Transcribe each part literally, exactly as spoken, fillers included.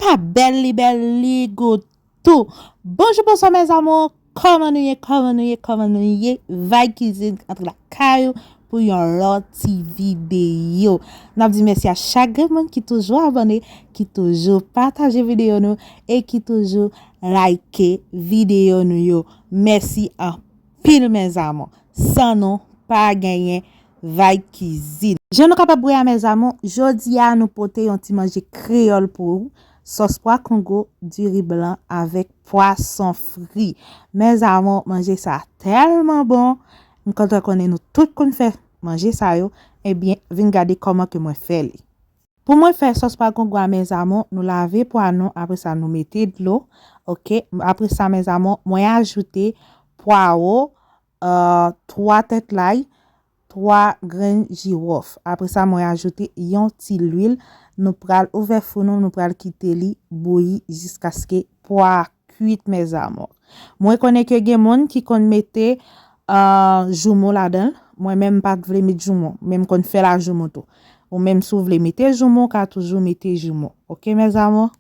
pa bèl, li bèl, li gou tou. Bonjou, bonswa, mes amours. Kòman nou ye? Kòman nou ye? Kòman nou ye? Vibe Cuisine antre lakay ou pou yon lòt ti videyo. N ap di mèsi a chak grenn moun ki toujou abòne, ki toujou pataje videyo nou e ki toujou like videyo nou yo. Mèsi anpil, mes amours. San nou, pa genyen Vibe Cuisine. Jan nou kapab wè a, mes amours, jodi a nou pote yon ti manje kreyòl pou ou, sòs pwa kongo, diri blan avèk pwason fri. Mes amours, manje sa tèlman bon. M kontan konnen nou tout konn fè manje sa yo. Ebyen, vin gade kòman ke mwen fè li. Pou mwen fè sòs pwa kongo a, mes amours, nou lave pwa nou, apre sa nou mete dlo. Oke, apre sa, mes amours, mwen ajoute pwawo, euh, twa tèt lay, twa grenn jiwòf. Apre sa, mwen ajoute yon ti lwil. Nou pral ouvè fou nou, nou pral kite li bouyi jiskaske pwa a kwit, mes amours. Mwen konnen ke gen moun ki konn mete, euh, joumon ladan l. Mwen menm, m pa t vle met joumon, men m konn fè l a joumon tou. Ou menm, si w vle mete joumon, w ka toujou mete joumon. Oke, mes amours?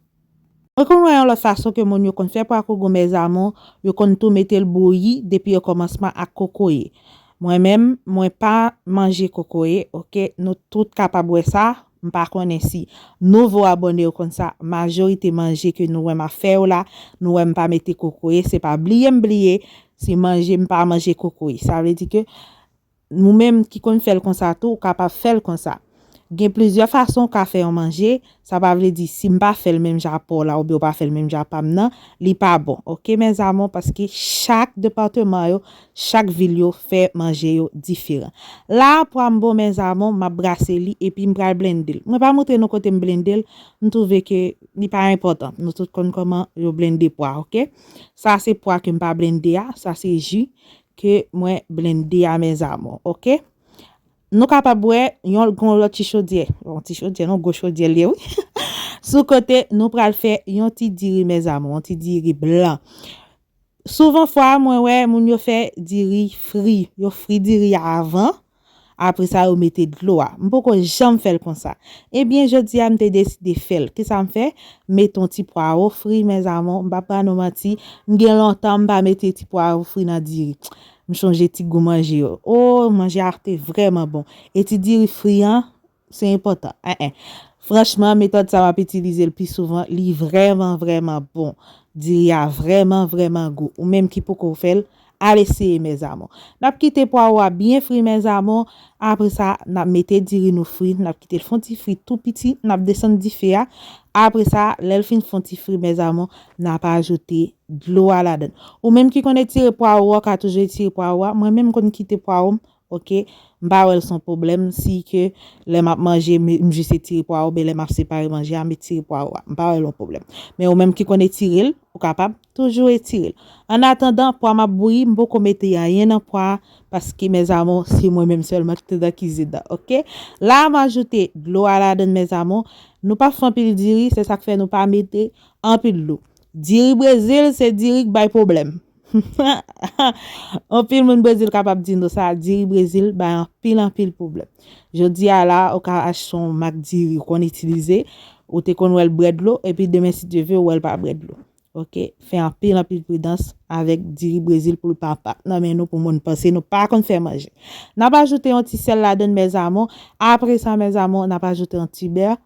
Mwen konn wè yon lòt fason ke moun yo konn fè pwa kongo, mes amours, yo konn tou mete l bouyi depi okòmansman ak kokoye. Mwen menm, mwen pa manje kokoye, oke? Nou tout kapab wè sa, m pa konnen si nouvo abòne yo konn sa, majorite manje ke nou wè m ap fè yo la, nou wè m pa mete kokoye, se pa bliye m bliye, se manje m pa manje kokoye. Sa vle di ke nou menm ki konn fè l konsa tou, ou kapab fè l konsa. Gen plizyè fason ou ka fè yon manje, sa pa vle di si m pa fè l menm jan pa w la oubyen w pa fè l menm jan pa m nan, li pa bon. Oke, mes amours, paske chak depatman yo, chak vil yo fè manje yo diferan. La, pwa m bon, mes amours, m ap brase li epi m pral blende l. Mwen pa montre nou kote m blende l, m twouve ke li pa enpòtan. Nou tout konn kòman yo blende pwa, oke? Sa se pwa ke m pa blende a, sa se ji ke mwen blende a, mes amours, oke? Nou kapab wè yon, yon lòt ti chodyè, yon ti chodyè, non, gwo chodyè l ye, wi. Sou kote, nou pral fè yon ti diri, mes amours, yon ti diri blan. Souvan fwa, mwen wè moun yo fè diri fri, yo fri diri a avan, apre sa, yo mete dlo a. M poko janm fè l konsa. Ebyen, jodi a, m te deside fè l. Kisa m fè? M mete yon ti pwawo fri, mes amours, m pa pral nou manti, m gen lontan m pa mete ti pwawo fri nan diri. M chonje ti gou manje yo. O, manje a te vrèman bon. E ti diri fri an, se enpòtan. En, en. Franchman, metòd sa m ap itilize l pi souvan, li vrèman, vrèman bon. Diri a vrèman, vrèman gou. Ou menm ki poko fè l, al eseye, mes amours. N ap kite pwawo a byen fri, mes amours. Apre sa, n ap mete diri nou fri. N ap kite l fè yon ti fri tou piti. N ap desann dife a. Apre sa, lè l fin fè yon ti fri, mes amours, n ap ajoute dlo a ladan l. Ou menm ki konn etire pwawo a, w ka toujou etire pwawo a. Mwen menm, m konn kite pwawo m, oke? M pa wè l se yon pwoblèm si ke lè m ap manje, m, m jis etire pwawo, oubyen lè m ap separe manje a, m etire pwawo a. M pa wè l yon pwoblèm. Men ou menm ki konn etire l, ou kapab toujou etire l. Annatandan, pwa m ap bouyi, m poko mete anyen nan pwa a, paske, mes amours, se mwen menm sèlman ki te nan kizin nan, oke? La, m ajoute dlo a ladan l, mes amours. Nou pa fè anpil diri, se sa k fè nou pa mete anpil dlo. Diri Brezil, se diri k bay pwoblèm. Anpil moun Brezil kapab di nou sa, diri Brezil bay anpil, anpil pwoblèm. Jodi a la, ou ka achte yon mak diri ou konn itilize, ou te konn wè l bwè dlo, epi demen, si Dye ve, ou wè l pa bwè dlo. Oke? Fè anpil, anpil pridans avèk diri Brezil pou l pa pat nan men nou, pou moun panse nou pa konn fè manje. N ap ajoute yon ti sèl ladan l, mes amours. Apre sa, mes amours, n ap ajoute yon ti bè.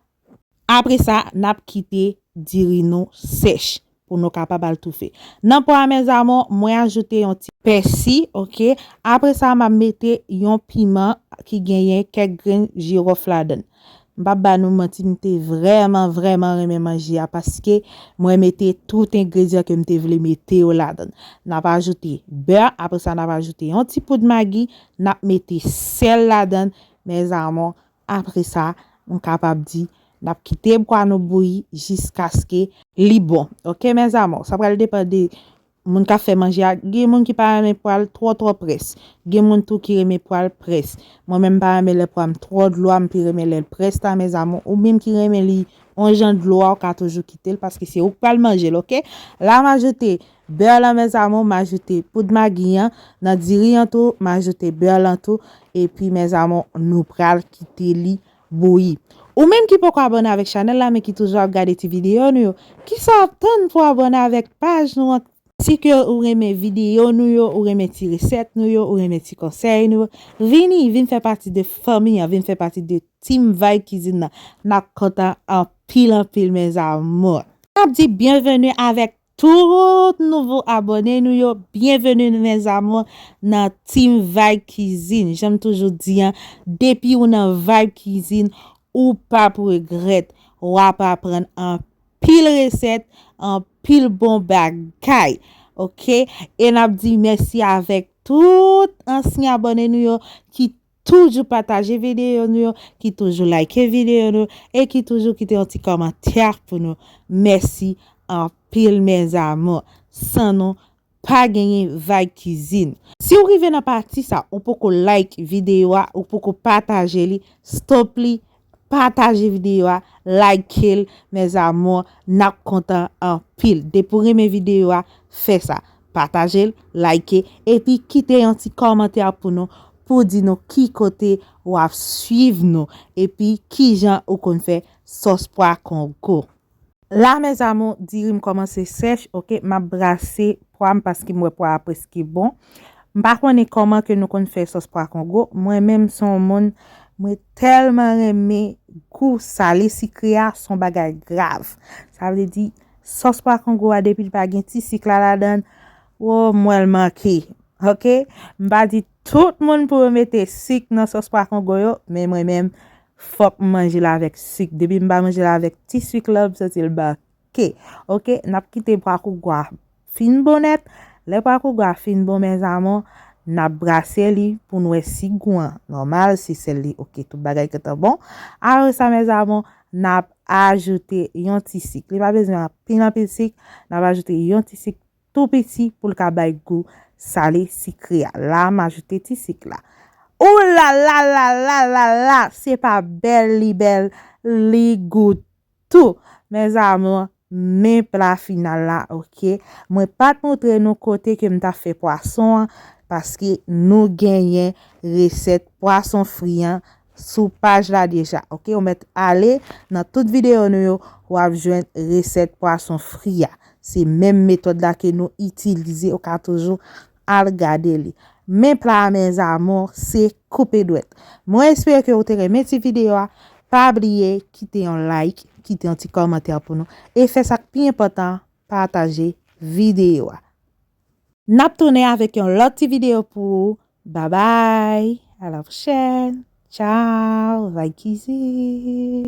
Apre sa, n ap kite diri nou sèch pou nou kapab al toufe. Nan pwa a, mes amours, mwen ajoute yon ti pèsi, oke? Apre sa, m ap mete yon piman ki genyen kèk grenn jiwòf ladan l. M p ap ba nou manti, m te vrèman, vrèman renmen manje a paske mwen mete tout engredyan ke m te vle mete yo ladan l. N ap ajoute bè, apre sa, n ap ajoute yon ti poud magi, n ap mete sèl ladan l, mes amours. Apre sa, m kapab di, n ap kite pwa nou bouyi jiskaske li bon. Oke, mes amours? Sa pral depann de moun k ap fè manje a. Gen moun ki pa renmen pwa l twò, twò près. Gen moun tou ki renmen pwa l près. Mwen menm, m pa renmen lè pwa m twò dlo a, m pi renmen lè l près la, mes amours. Ou menm ki renmen li yon jan dlo a, ou ka toujou kite l, paske se ou k pral manje l, oke? La, m ajoute bè la, mes amours, m ajoute poud magi an, nan diri an tou, m ajoute bè lan tou, epi, mes amours, nou pral kite li bouyi. Ou menm ki poko abòne avèk chanèl la, men ki toujou ap gade ti videyo nou yo, kisa w ap tann pou abòne avèk paj nou an? Si ke ou renmen videyo nou yo, ou renmen ti resèt nou yo, ou renmen ti konsèy nou yo, vini, vin fè pati de fanmi an, vin fè pati de Team Vibe Cuisine nan. N ap kontan anpil, anpil, mes amours. N ap di byenveni avèk tout nouvo abòne nou yo. Byenveni, mes amours, nan Team Vibe Cuisine. Jan m toujou di an, depi ou nan Vibe Cuisine, ou p ap regrèt. W ap aprann anpil resèt, anpil bon bagay. Oke? E n ap di mèsi avèk tout ansyen abòne nou yo ki toujou pataje videyo nou yo, ki toujou like videyo nou, e ki toujou kite yon ti kòmantè pou nou. Mèsi anpil, mes amours. San nou, pa genyen Vibe Cuisine. Si w rive nan pati sa, ou poko like videyo a, ou poko pataje li, stop li, pataje videyo a, like l, mes amours, n ap kontan anpil. Depi w renmen videyo a, fè sa. Pataje l, like, epi kite yon ti kòmantè pou nou, pou di nou ki kote w ap swiv nou, epi kijan ou konn fè sòs pwa kongo. La, mes amours, diri m kòmanse sèch, oke? M ap brase pwa m paske m wè pwa a prèske bon. M pa konnen kòman ke nou konn fè sòs pwa kongo. Mwen menm, se yon moun, mwen tèlman renmen gou sale sikre a, se yon bagay grav. Sa vle di, sòs pwa kongo a, depi l pa gen ti sik la ladan l, o, m wè l manke. Oke? M pa di tout moun pou yo mete sik nan sòs pwa kongo yo, men mwen menm, fòk m manje l avèk sik. Depi m pa manje l avèk ti sik la, m santi l manke. Oke? N ap kite pwa kongo a fin bon nèt. Lè pwa kongo a fin bon, mes amours, n ap brase li pou n wè si gou an nòmal, si sèl li oke, tout bagay gentan bon. Apre sa, mes amours, n ap ajoute yon ti sik. Li pa bezwen anpil, anpil sik. N ap ajoute yon ti sik tou piti pou l ka bay gou sale sikre a. La, m ajoute ti sik la. Ou la la la la la la! Se pa bèl li bèl, li gou tou. Mes amours, men pla final la, oke? Mwen pa t montre nou kote ke m ta fè pwason an, paske nou genyen resèt pwason fri an sou paj la deja, oke? Ou mèt ale nan tout videyo nou yo, w ap jwenn resèt pwason fri a. Se menm metòd la ke nou itilize, ou ka toujou al gade li. Men pla a, mes amours, se koupe dwèt. Mwen espere ke ou te renmen ti videyo a. Pa bliye kite yon like, kite yon ti kòmantè pou nou. E fè sa k pi enpòtan, pataje videyo a. N ap tounen avèk yon lòt ti videyo pou ou. Babay, a la pwochèn. Tchaw, Vibe Cuisine.